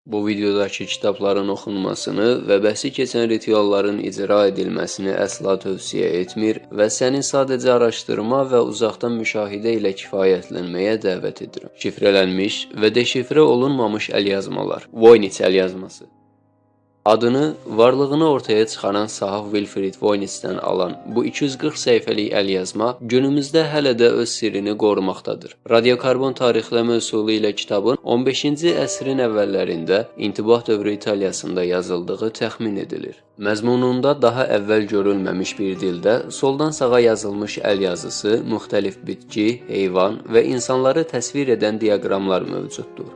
Bu videodakı kitabların oxunmasını və bəhsi keçən ritualların icra edilməsini əsla tövsiyə etmir və səni sadəcə araşdırma və uzaqdan müşahidə ilə kifayətlənməyə dəvət edirəm. Şifrələnmiş və deşifrə olunmamış əlyazmalar. Voynich əlyazması. Adını varlığını ortaya çıxaran sahaf Wilfrid Voynichdən alan bu 240 səhifəlik əlyazma günümüzdə hələ də öz sirrini qorumaqdadır. Radiokarbon tarixləmə üsulu ilə kitabın 15-ci əsrin əvvəllərində intibah dövrü İtaliyasında yazıldığı təxmin edilir. Məzmununda daha əvvəl görülməmiş bir dildə soldan sağa yazılmış əl yazısı, müxtəlif bitki, heyvan və insanları təsvir edən diaqramlar mövcuddur.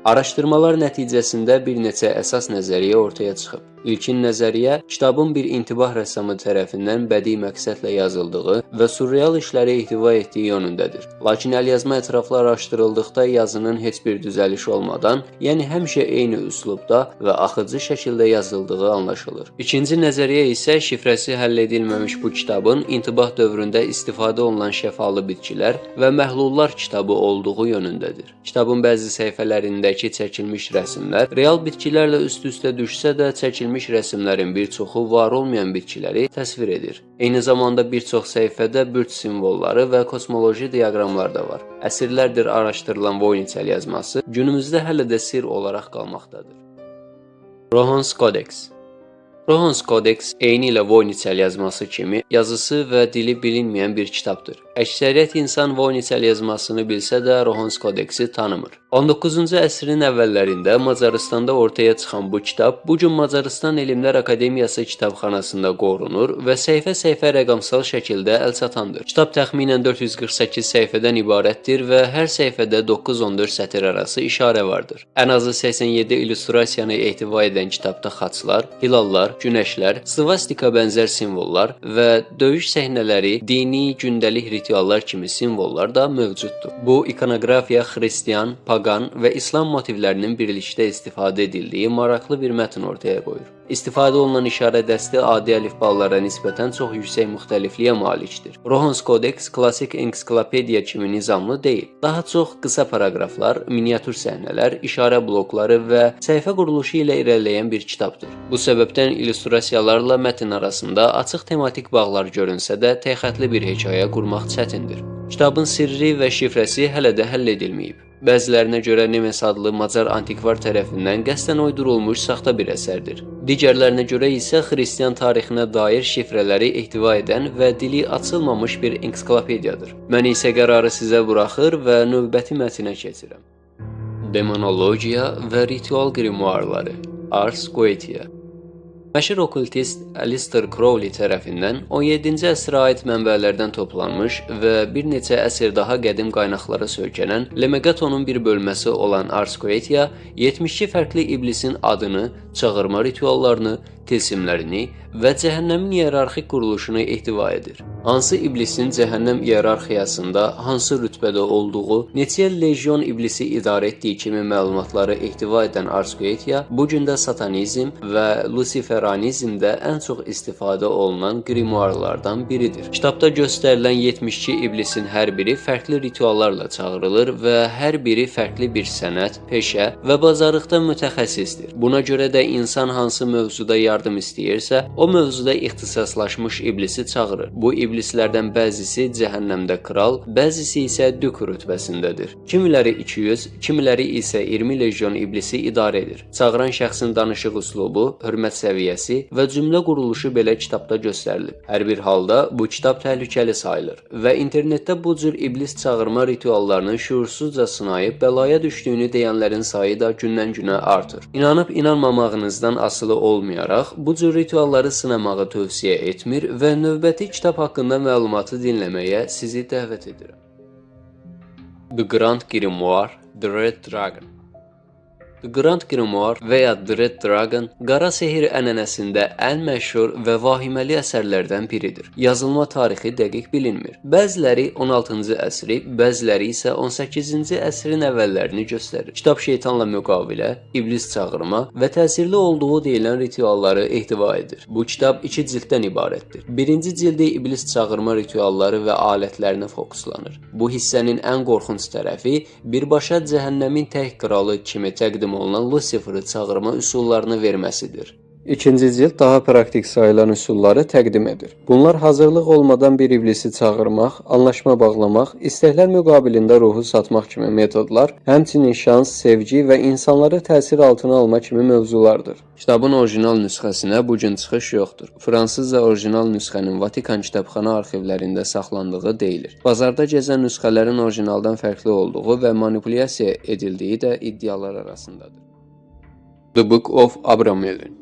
Araşdırmalar nəticəsində bir neçə əsas nəzəriyyə ortaya çıxıb. İlkin nəzəriyyə kitabın bir intibah rəssamı tərəfindən bədii məqsədlə yazıldığı və surreal işləri ehtiva etdiyi yönündədir. Lakin əlyazma ətraflı araşdırıldıqda yazının heç bir düzəliş olmadan, yəni həmişə eyni üslubda və axıcı şəkildə yazıldığı anlaşılır. İkinci nəzəriyyə isə şifrəsi həll edilməmiş bu kitabın intibah dövründə istifadə olunan şəfalı bitkilər və məhlullar kitabı olduğu yönündədir. Kitabın bəzi səhifələrindəki çəkilmiş rəsmlər real bitkilərlə üst-üstə düşsə də çəkilmiş rəsmlərin bir çoxu var olmayan bitkiləri təsvir edir. Eyni zamanda bir çox səhifədə bürc simvolları və kosmoloji diaqramlar da var. Əsrlərdir araşdırılan Voynich əlyazması günümüzdə hələ də sirr olaraq qalmaqdadır. Rohans Codex. Rohans Codex eyni ilə Voynich əlyazması kimi yazısı və dili bilinməyən bir kitabdır. Əksəriyyət insan Voynich əlyazmasını bilsə də Rohans Codex-i tanımır. 19-cu əsrin əvvəllərində Macarıstanda ortaya çıxan bu kitab bu gün Macarıstan Elmlər Akademiyası kitabxanasında qorunur və səhifə-səhifə rəqəmsal şəkildə əlçatandır. Kitab təxminən 448 səhifədən ibarətdir və hər səhifədə 9-14 sətir arası işarə vardır. Ən azı 87 illüstrasiyanı ehtiva edən kitabda xaçlar, hilallar, günəşlər, svastika bənzər simvollar və döyüş səhnələri, dini, gündəlik rituallar kimi simvollar da mövcuddur. Bu ikonoqrafiya xristian, pagan və İslam motivlərinin birlikdə istifadə edildiyi maraqlı bir mətn ortaya qoyur. İstifadə olunan işarə dəsti adi əlifbalara nisbətən çox yüksək müxtəlifliyə malikdir. Rohans Codex klassik ensiklopediya kimi nizamlı deyil. Daha çox qısa paraqraflar, miniatür səhnələr, işarə blokları və səhifə quruluşu ilə irəliləyən bir kitabdır. Bu səbəbdən illüstrasiyalarla mətn arasında açıq tematik bağlar görünsə də təkxətli bir hekayə qurmaq çətindir. Kitabın sirri və şifrəsi hələ də həll edilməyib. Bəzilərinə görə Nemes adlı macar antikvar tərəfindən qəsdən uydurulmuş saxta bir əsərdir. Digərlərinə görə isə xristian tarixinə dair şifrələri ehtiva edən və dili açılmamış bir ensiklopediyadır. Mən isə qərarı sizə buraxır və növbəti mətnə keçirəm. Demonologiya və ritual qrimuarları. Ars Goetia. Məşhur okkultist Aleister Crowley tərəfindən 17-ci əsrə aid mənbələrdən toplanmış və bir neçə əsr daha qədim qaynaqlara söykənən Lemegatonun bir bölməsi olan Ars Goetia 72 fərqli iblisin adını, çağırma rituallarını, tilsimlərini və cəhənnəmin iyerarxik quruluşunu ehtiva edir. Hansı iblisin cəhənnəm iyerarxiyasında hansı rütbədə olduğu, neçə legion iblisi idarə etdiyi kimi məlumatları ehtiva edən Ars Goetia bu gün də satanizm və lusiferanizmdə ən çox istifadə olunan qrimuarlardan biridir. Kitabda göstərilən 72 iblisin hər biri fərqli rituallarla çağırılır və hər biri fərqli bir sənət, peşə və bacarıqda mütəxəssisdir. Buna görə də insan hansı mövzuda yardım istəyirsə, o mövzuda ixtisaslaşmış iblisi çağırır. Bu iblislərdən bəzisi cəhənnəmdə kral, bəzisi isə dük rütbəsindədir. Kimiləri 200, kimiləri isə 20 legion iblisi idarə edir. Çağıran şəxsin danışıq üslubu, hörmət səviyyəsi və cümlə quruluşu belə kitabda göstərilib. Hər bir halda bu kitab təhlükəli sayılır və internetdə bu cür iblis çağırma rituallarını şüursuzca sınayıb bəlaya düşdüyünü deyənlərin sayı da gündən-günə artır. İnanıb inanmamağınızdan asılı olmayaraq bu cür ritualları sınamağı tövsiyə etmir və növbəti kitab haqqında məlumatı dinləməyə sizi dəvət edirəm. The Grand Grimoire, The Red Dragon. The Grand Grimoire və ya The Red Dragon qara sehir ənənəsində ən məşhur və vahiməli əsərlərdən biridir. Yazılma tarixi dəqiq bilinmir. Bəziləri 16-cı əsri, bəziləri isə 18-ci əsrin əvvəllərini göstərir. Kitab şeytanla müqavilə, iblis çağırma və təsirli olduğu deyilən ritualları ehtiva edir. Bu kitab iki cilddən ibarətdir. Birinci cildi iblis çağırma ritualları və alətlərinə fokuslanır. Bu hissənin ən qorxunc tərəfi birbaşa cəhənnəmin tək kralı kimi təqdim təqdim olunan Lusiferi çağırma üsullarını verməsidir. İkinci cild daha praktik sayılan üsulları təqdim edir. Bunlar hazırlıq olmadan bir iblisi çağırmaq, anlaşma bağlamaq, istəklər müqabilində ruhu satmaq kimi metodlar, həmçinin şans, sevgi və insanları təsir altına alma kimi mövzulardır. Kitabın orijinal nüsxəsinə bu gün çıxış yoxdur. Fransızca orijinal nüsxənin Vatikan kitabxana arxivlərində saxlandığı deyilir. Bazarda gəzən nüsxələrin orijinaldan fərqli olduğu və manipulyasiya edildiyi də iddialar arasındadır. The Book of Abramelin.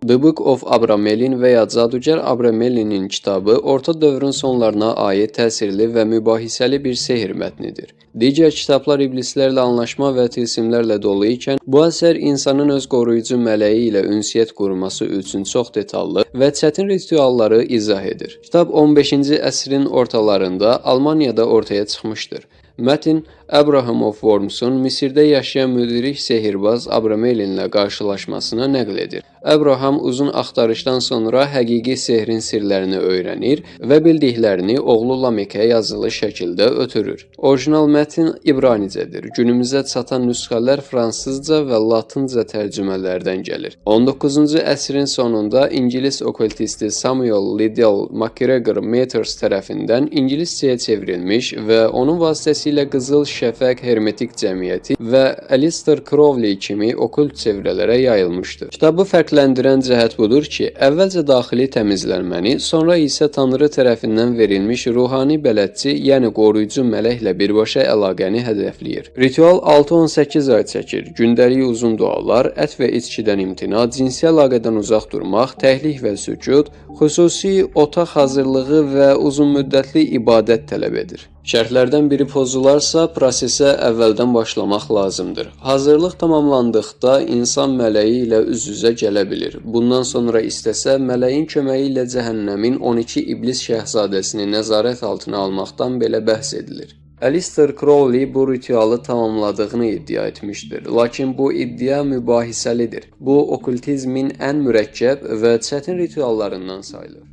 The Book of Abramelin və ya Cadugar Abramelinin kitabı orta dövrün sonlarına aid təsirli və mübahisəli bir sehr mətnidir. Digər kitablar iblislərlə anlaşma və tilsimlərlə dolu ikən, bu əsər insanın öz qoruyucu mələyi ilə ünsiyyət qurması üçün çox detallı və çətin ritualları izah edir. Kitab 15-ci əsrin ortalarında Almaniyada ortaya çıxmışdır. Mətn Abraham of Wormsun Misirdə yaşayan müdrik sehirbaz Abramelinlə qarşılaşmasını nəql edir. Abraham uzun axtarışdan sonra həqiqi sehrin sirlərini öyrənir və bildiklərini oğlu Lamekə yazılı şəkildə ötürür. Orijinal mətn İbranicədir. Günümüzə çatan nüsxələr fransızca və latınca tərcümələrdən gəlir. 19-cu əsrin sonunda ingilis okkultisti Samuel Liddell MacGregor Mathers tərəfindən ingiliscəyə çevrilmiş və onun vasitəsilə Qızıl Şəfəq Hermetik Cəmiyyəti və Aleister Crowley kimi okkult çevrələrə yayılmışdır. Kitabı fərqləndirən cəhət budur ki, əvvəlcə daxili təmizlənməni, sonra isə Tanrı tərəfindən verilmiş ruhani bələdçi, yəni qoruyucu mələklə birbaşa əlaqəni hədəfləyir. Ritual 6-18 ay çəkir. Gündəlik uzun dualar, ət və içkidən imtina, cinsi əlaqədən uzaq durmaq, təhlik və sükut, xüsusi otaq hazırlığı və uzunmüddətli ibadət tələb edir. Şərtlərdən biri pozularsa, prosesə əvvəldən başlamaq lazımdır. Hazırlıq tamamlandıqda insan mələyi ilə üz-üzə gələ bilir. Bundan sonra istəsə, mələyin köməyi ilə cəhənnəmin 12 iblis şəhzadəsini nəzarət altına almaqdan belə bəhs edilir. Aleister Crowley bu ritualı tamamladığını iddia etmişdir. Lakin bu iddia mübahisəlidir. Bu, okkultizmin ən mürəkkəb və çətin rituallarından sayılır.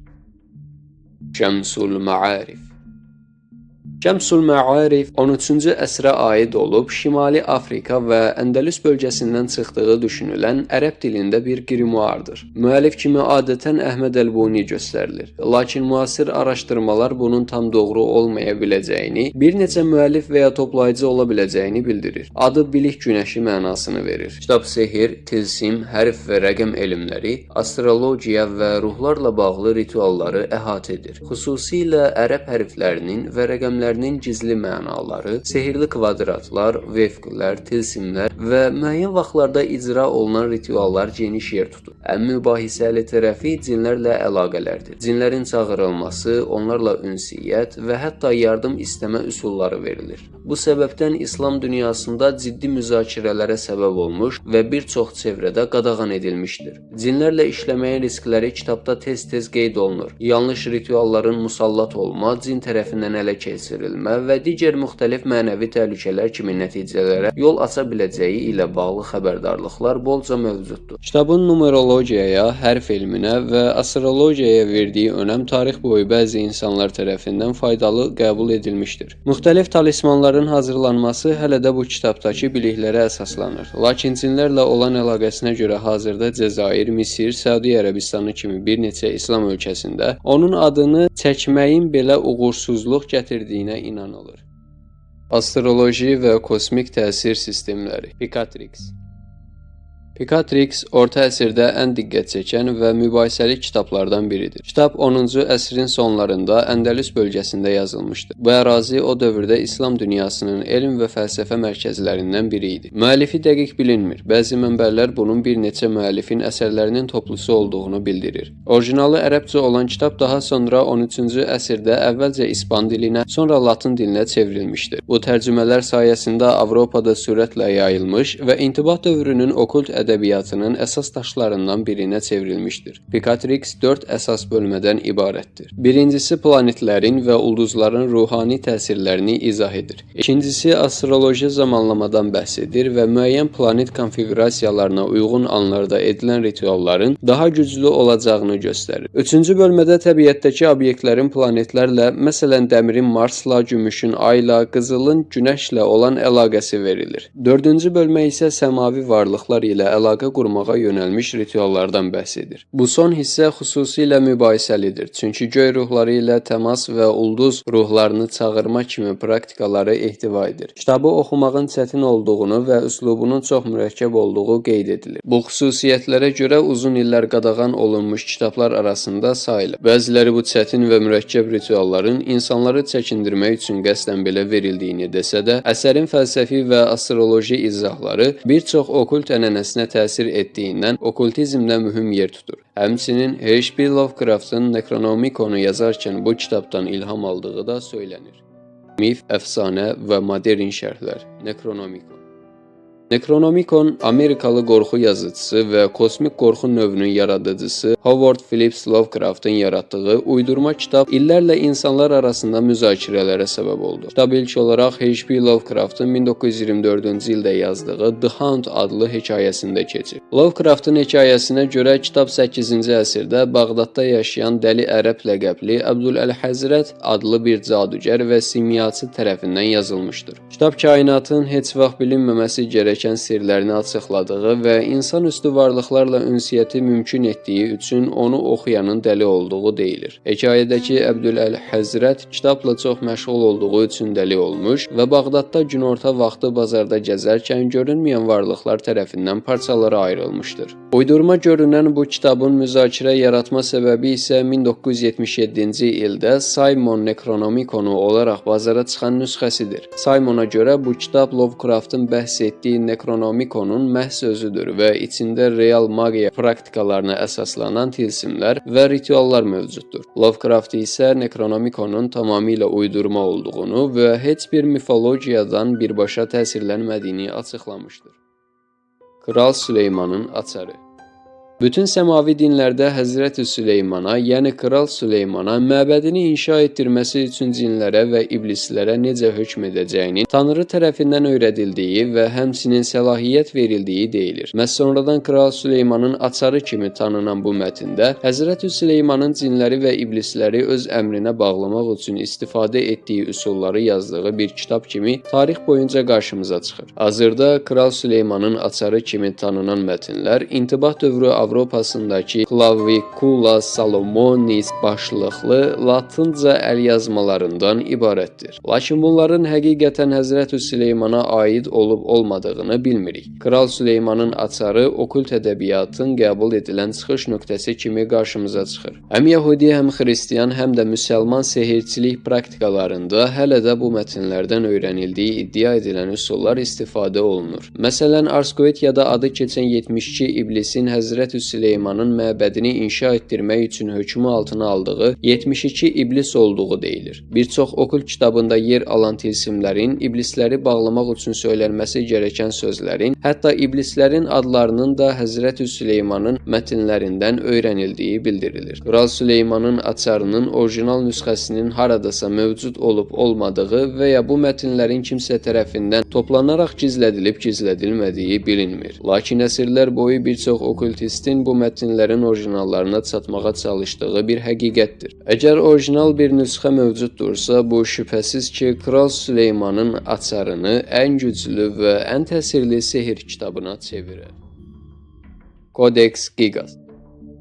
Şəmsul Məarif. Şəmsul Məarif 13-cü əsrə aid olub Şimali Afrika və Əndəlüs bölgəsindən çıxdığı düşünülən ərəb dilində bir qrimuardır. Müəllif kimi adətən Əhməd Əl-Buni göstərilir. Lakin müasir araşdırmalar bunun tam doğru olmaya biləcəyini, bir neçə müəllif və ya toplayıcı ola biləcəyini bildirir. Adı bilik günəşi mənasını verir. Kitab sehir, tilsim, hərf və rəqəm elmləri, astrologiya və ruhlarla bağlı ritualları əhatə edir. Xüsusilə ərəb hərflərinin və rəqəmlərinin gizli mənaları, sehirli kvadratlar, vefqlər, tilsimlər və müəyyən vaxtlarda icra olunan rituallar geniş yer tutur. Ən mübahisəli tərəfi cinlərlə əlaqələrdir. Cinlərin çağırılması, onlarla ünsiyyət və hətta yardım istəmə üsulları verilir. Bu səbəbdən İslam dünyasında ciddi müzakirələrə səbəb olmuş və bir çox çevrədə qadağan edilmişdir. Cinlərlə işləməyin riskləri kitabda tez-tez qeyd olunur. Yanlış ritualların musallat olma, cin tərəfindən ələ keçirilmə və digər müxtəlif mənəvi təhlükələr kimi nəticələrə yol aça biləcəyi ilə bağlı xəbərdarlıqlar bolca mövcuddur. Kitabın numerologiyaya, hərf elminə və astrologiyaya verdiyi önəm tarix boyu bəzi insanlar tərəfindən faydalı qəbul edilmişdir. Müxtəlif talismanların hazırlanması hələ də bu kitabdakı biliklərə əsaslanır. Lakin cinlərlə olan əlaqəsinə görə hazırda Cəzair, Misir, Səudiyyə Ərəbistanı kimi bir neçə İslam ölkəsində onun adını çəkməyin belə uğursuzluq gətirdiyinə inanılır. Astroloji və kosmik təsir sistemləri. Picatrix. Picatrix orta əsrdə ən diqqət çəkən və mübahisəli kitablardan biridir. Kitab 10-cu əsrin sonlarında Əndəlüs bölgəsində yazılmışdır. Bu ərazi o dövrdə İslam dünyasının elm və fəlsəfə mərkəzlərindən biri idi. Müəllifi dəqiq bilinmir. Bəzi mənbələr bunun bir neçə müəllifin əsərlərinin toplusu olduğunu bildirir. Orijinalı ərəbcə olan kitab daha sonra 13-cü əsrdə əvvəlcə ispan dilinə, sonra latın dilinə çevrilmişdir. Bu tərcümələr sayəsində Avropada sürətlə yayılmış və intibah dövrünün okult ədəbiyyatının əsas daşlarından birinə çevrilmişdir. Picatrix 4 əsas bölmədən ibarətdir. Birincisi planetlərin və ulduzların ruhani təsirlərini izah edir. İkincisi astroloji zamanlamadan bəhs edir və müəyyən planet konfiqurasiyalarına uyğun anlarda edilən ritualların daha güclü olacağını göstərir. Üçüncü bölmədə təbiətdəki obyektlərin planetlərlə, məsələn dəmirin Marsla, gümüşün Ayla, qızılın Günəşlə olan əlaqəsi verilir. Dördüncü bölmə isə səmavi varlıqlar ilə əlaqə qurmağa yönəlmiş rituallardan bəhs edir. Bu son hissə xüsusilə mübahisəlidir, çünki göy ruhları ilə təmas və ulduz ruhlarını çağırma kimi praktikaları ehtiva edir. Kitabı oxumağın çətin olduğunu və üslubunun çox mürəkkəb olduğu qeyd edilir. Bu xüsusiyyətlərə görə uzun illər qadağan olunmuş kitablar arasında sayılır. Bəziləri bu çətin və mürəkkəb ritualların insanları çəkindirmək üçün qəsdən belə verildiyini desə də, əsərin fəlsəfi və astroloji izahları bir çox okult ənənəsinə təsir etdiyindən okultizmdə mühüm yer tutur. Həmçinin H.P. Lovecraftın Necronomiconu yazarkən bu kitabdan ilham aldığı da söylənir. Mif, əfsanə və modern şərhlər. Necronomicon. Necronomicon Amerikalı qorxu yazıçısı və kosmik qorxu növünün yaradıcısı Howard Phillips Lovecraftın yaratdığı uydurma kitab illərlə insanlar arasında müzakirələrə səbəb oldu. Kitab ilk olaraq H.P. Lovecraftın 1924-cü ildə yazdığı The Hound adlı hekayəsində keçir. Lovecraftın hekayəsinə görə kitab 8-ci əsrdə Bağdadda yaşayan dəli ərəb ləqəbli Əbdül-Əl-Həzrət adlı bir cadugər və simyaçı tərəfindən yazılmışdır. Kitab kainatın heç vaxt bilinməməsi gərək sirlərini açıqladığı və insanüstü varlıqlarla ünsiyyəti mümkün etdiyi üçün onu oxuyanın dəli olduğu deyilir. Hekayədəki Əbdül-Əl-Həzrət kitabla çox məşğul olduğu üçün dəli olmuş və Bağdadda günorta vaxtı bazarda gəzərkən görünməyən varlıqlar tərəfindən parçalara ayrılmışdır. Uydurma görünən bu kitabın müzakirə yaratma səbəbi isə 1977-ci ildə Simon Necronomiconu olaraq bazara çıxan nüsxəsidir. Simona görə bu kitab Lovecraftın bəhs etdiyi Necronomiconun məhz özüdür və içində real magiya praktikalarına əsaslanan tilsimlər və rituallar mövcuddur. Lovecraft isə Necronomiconun tamamilə uydurma olduğunu və heç bir mifologiyadan birbaşa təsirlənmədiyini açıqlamışdır. Kral Süleymanın açarı. Bütün səmavi dinlərdə Həzrəti Süleymana, yəni Kral Süleymana məbədini inşa etdirməsi üçün cinlərə və iblislərə necə hökm edəcəyinin Tanrı tərəfindən öyrədildiyi və həmçinin səlahiyyət verildiyi deyilir. Məhz sonradan Kral Süleymanın açarı kimi tanınan bu mətndə Həzrəti Süleymanın cinləri və iblisləri öz əmrinə bağlamaq üçün istifadə etdiyi üsulları yazdığı bir kitab kimi tarix boyunca qarşımıza çıxır. Hazırda Kral Süleymanın açarı kimi tanınan mətnlər intibah dövrü Avropasındakı Clavicula Salomonis başlıqlı latınca əlyazmalarından ibarətdir. Lakin bunların həqiqətən Həzrəti Süleymana aid olub olmadığını bilmirik. Kral Süleymanın açarı okult ədəbiyyatın qəbul edilən çıxış nöqtəsi kimi qarşımıza çıxır. Həm Yahudi, həm Xristian, həm də müsəlman sehirçilik praktikalarında hələ də bu mətnlərdən öyrənildiyi iddia edilən üsullar istifadə olunur. Məsələn, Ars Goetia'da adı keçən 72 iblisin Həzrəti Süleymanın məbədini inşa etdirmək üçün hökmü altına aldığı 72 iblis olduğu deyilir. Bir çox okult kitabında yer alan tilsimlərin, iblisləri bağlamaq üçün söylənməsi gərəkən sözlərin, hətta iblislərin adlarının da Həzrəti Süleymanın mətnlərindən öyrənildiyi bildirilir. Kral Süleymanın açarının orijinal nüsxəsinin haradasa mövcud olub olmadığı və ya bu mətnlərin kimsə tərəfindən toplanaraq gizlədilib gizlədilmədiyi bilinmir. Lakin əsrlər boyu bir çox okultistin bu mətnlərin orijinallarına çatmağa çalışdığı bir həqiqətdir. Əgər orijinal bir nüsxə mövcuddursa, bu şübhəsiz ki, Kral Süleymanın açarını ən güclü və ən təsirli sehir kitabına çevirər. Codex Gigas.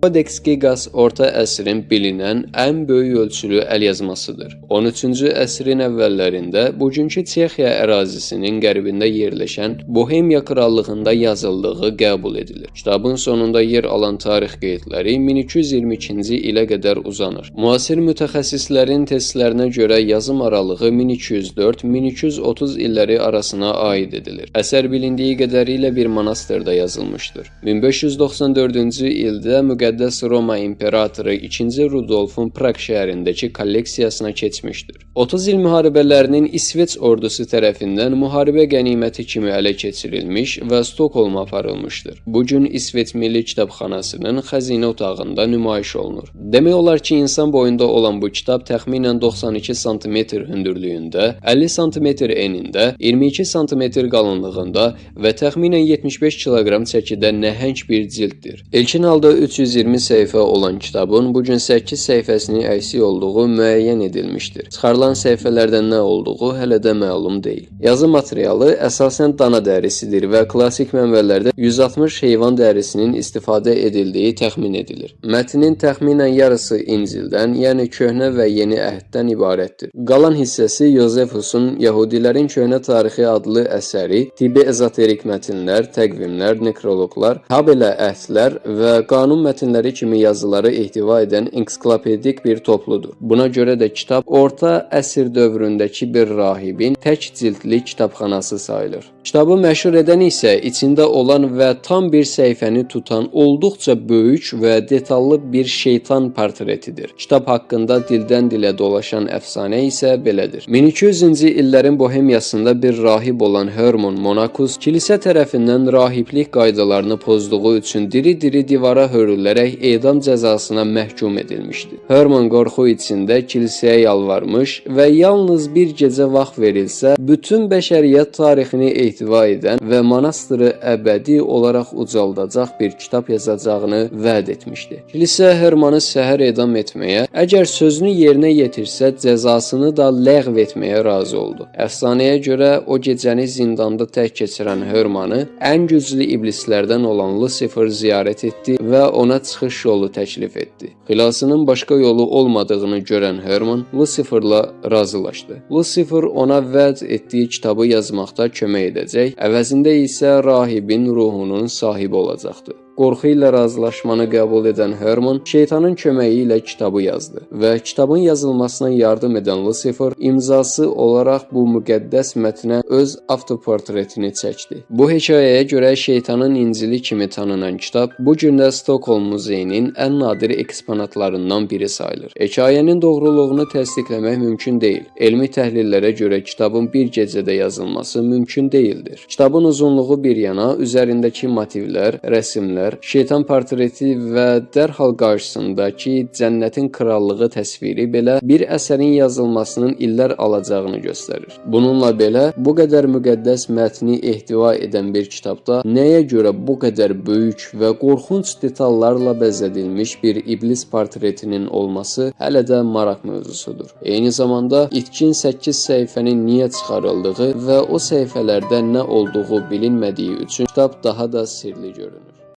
Codex Gigas orta əsrin bilinən ən böyük ölçülü əlyazmasıdır. 13-cü əsrin əvvəllərində bugünkü Çexiya ərazisinin qərbində yerləşən Bohemiya krallığında yazıldığı qəbul edilir. Kitabın sonunda yer alan tarix qeydləri 1222-ci ilə qədər uzanır. Müasir mütəxəssislərin testlərinə görə yazım aralığı 1204-1230 illəri arasına aid edilir. Əsər bilindiyi qədərilə bir monastırda yazılmışdır. 1594-cü ildə müqəddəs Müqəddəs Roma İmperatoru 2-ci Rudolfun Praq şəhərindəki kolleksiyasına keçmişdir. 30 il müharibələrinin İsveç ordusu tərəfindən müharibə qəniməti kimi ələ keçirilmiş və Stokholma aparılmışdır. Bu gün İsveç Milli Kitabxanasının xəzinə otağında nümayiş olunur. Demək olar ki, insan boyunda olan bu kitab təxminən 92 sm hündürlüyündə, 50 sm enində, 22 sm qalınlığında və təxminən 75 kiloqram çəkidə nəhəng bir cilddir. İlkin halda 320 səhifə olan kitabın bu gün 8 səhifəsinin əksik olduğu müəyyən edilmişdir. Çıxarılan səhifələrdən nə olduğu hələ də məlum deyil. Yazı materialı əsasən dana dərisidir və klassik mənbələrdə 160 heyvan dərisinin istifadə edildiyi təxmin edilir. Mətnin təxminən yarısı İncildən, yəni Köhnə və Yeni Əhddən ibarətdir. Qalan hissəsi Yosefusun Yahudilərin Köhnə Tarixi adlı əsəri, tibbi ezoterik mətnlər, təqvimlər, nekroloqlar, habelə əhdlər və qanun mətnləri kimi yazıları ehtiva edən ensiklopedik bir topludur. Buna görə də kitab orta əsr dövründəki bir rahibin tək cildli kitabxanası sayılır. Kitabı məşhur edən isə içində olan və tam bir səhifəni tutan olduqca böyük və detallı bir şeytan portretidir. Kitab haqqında dildən dilə dolaşan əfsanə isə belədir. 1200-cü illərin Bohemiyasında bir rahib olan Hermann Monakus kilsə tərəfindən rahiblik qaydalarını pozduğu üçün diri-diri divara hörülərək edam cəzasına məhkum edilmişdi. Hermann qorxu içində kilsəyə yalvarmış və yalnız bir gecə vaxt verilsə, bütün bəşəriyyət tarixini ehtiva edən və monastırı əbədi olaraq ucaldacaq bir kitab yazacağını vəd etmişdi. Kilsə Hermanı səhər edam etməyə, əgər sözünü yerinə yetirsə, cəzasını da ləğv etməyə razı oldu. Əfsanəyə görə o gecəni zindanda tək keçirən Hermanı ən güclü iblislərdən olan Lusifer ziyarət etdi və ona çıxış yolu təklif etdi. Xilasının başqa yolu olmadığını görən Herman Lusiferlə razılaşdı. Lusifer ona vəd etdiyi kitabı yazmaqda kömək edəcək, əvəzində isə rahibin ruhunun sahibi olacaqdı. Qorxu ilə razılaşmanı qəbul edən Herman şeytanın köməyi ilə kitabı yazdı və kitabın yazılmasına yardım edən Lusifer imzası olaraq bu müqəddəs mətnə öz avtoportretini çəkdi. Bu hekayəyə görə şeytanın İncili kimi tanınan kitab bu gün də Stokholm muzeyinin ən nadir eksponatlarından biri sayılır. Hekayənin doğruluğunu təsdiqləmək mümkün deyil. Elmi təhlillərə görə kitabın bir gecədə yazılması mümkün deyildir. Kitabın uzunluğu bir yana, üzərindəki motivlər, rəsimlər, şeytan portreti və dərhal qarşısındakı cənnətin krallığı təsviri belə bir əsərin yazılmasının illər alacağını göstərir. Bununla belə, bu qədər müqəddəs mətni ehtiva edən bir kitabda nəyə görə bu qədər böyük və qorxunc detallarla bəzədilmiş bir iblis portretinin olması hələ də maraq mövzusudur. Eyni zamanda itkin 8 səhifənin niyə çıxarıldığı və o səhifələrdə nə olduğu bilinmədiyi üçün kitab daha da sirli görünür.